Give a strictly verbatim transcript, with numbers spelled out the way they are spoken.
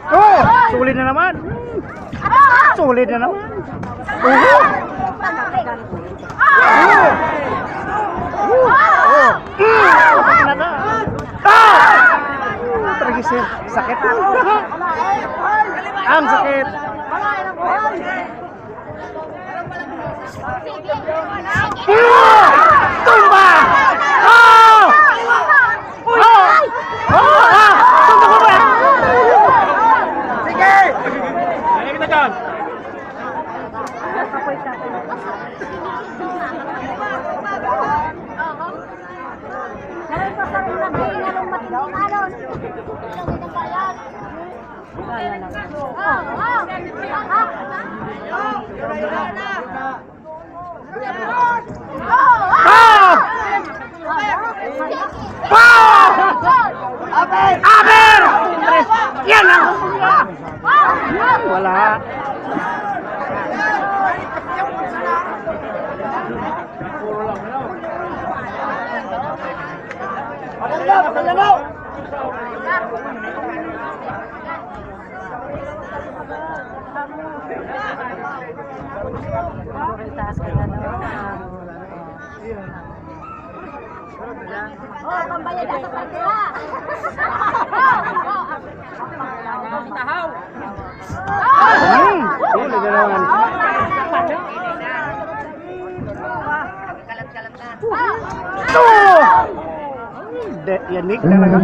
Oh! Solid na naman! Solid na naman! Oh! Oh! Oh! Patay na ka! Ah! Talaga, sir. Sakit. Ang sakit. Tumba! Oh! Oh! Oh! Ah! Tumba ka ba? Sige! Sige kita dyan. Ah! Ah! Aber! Yan ang wala. Maganda, maganda, no? Oh, pambayad sa partida. Hmm, huli na naman. Ito! De, yanig talaga.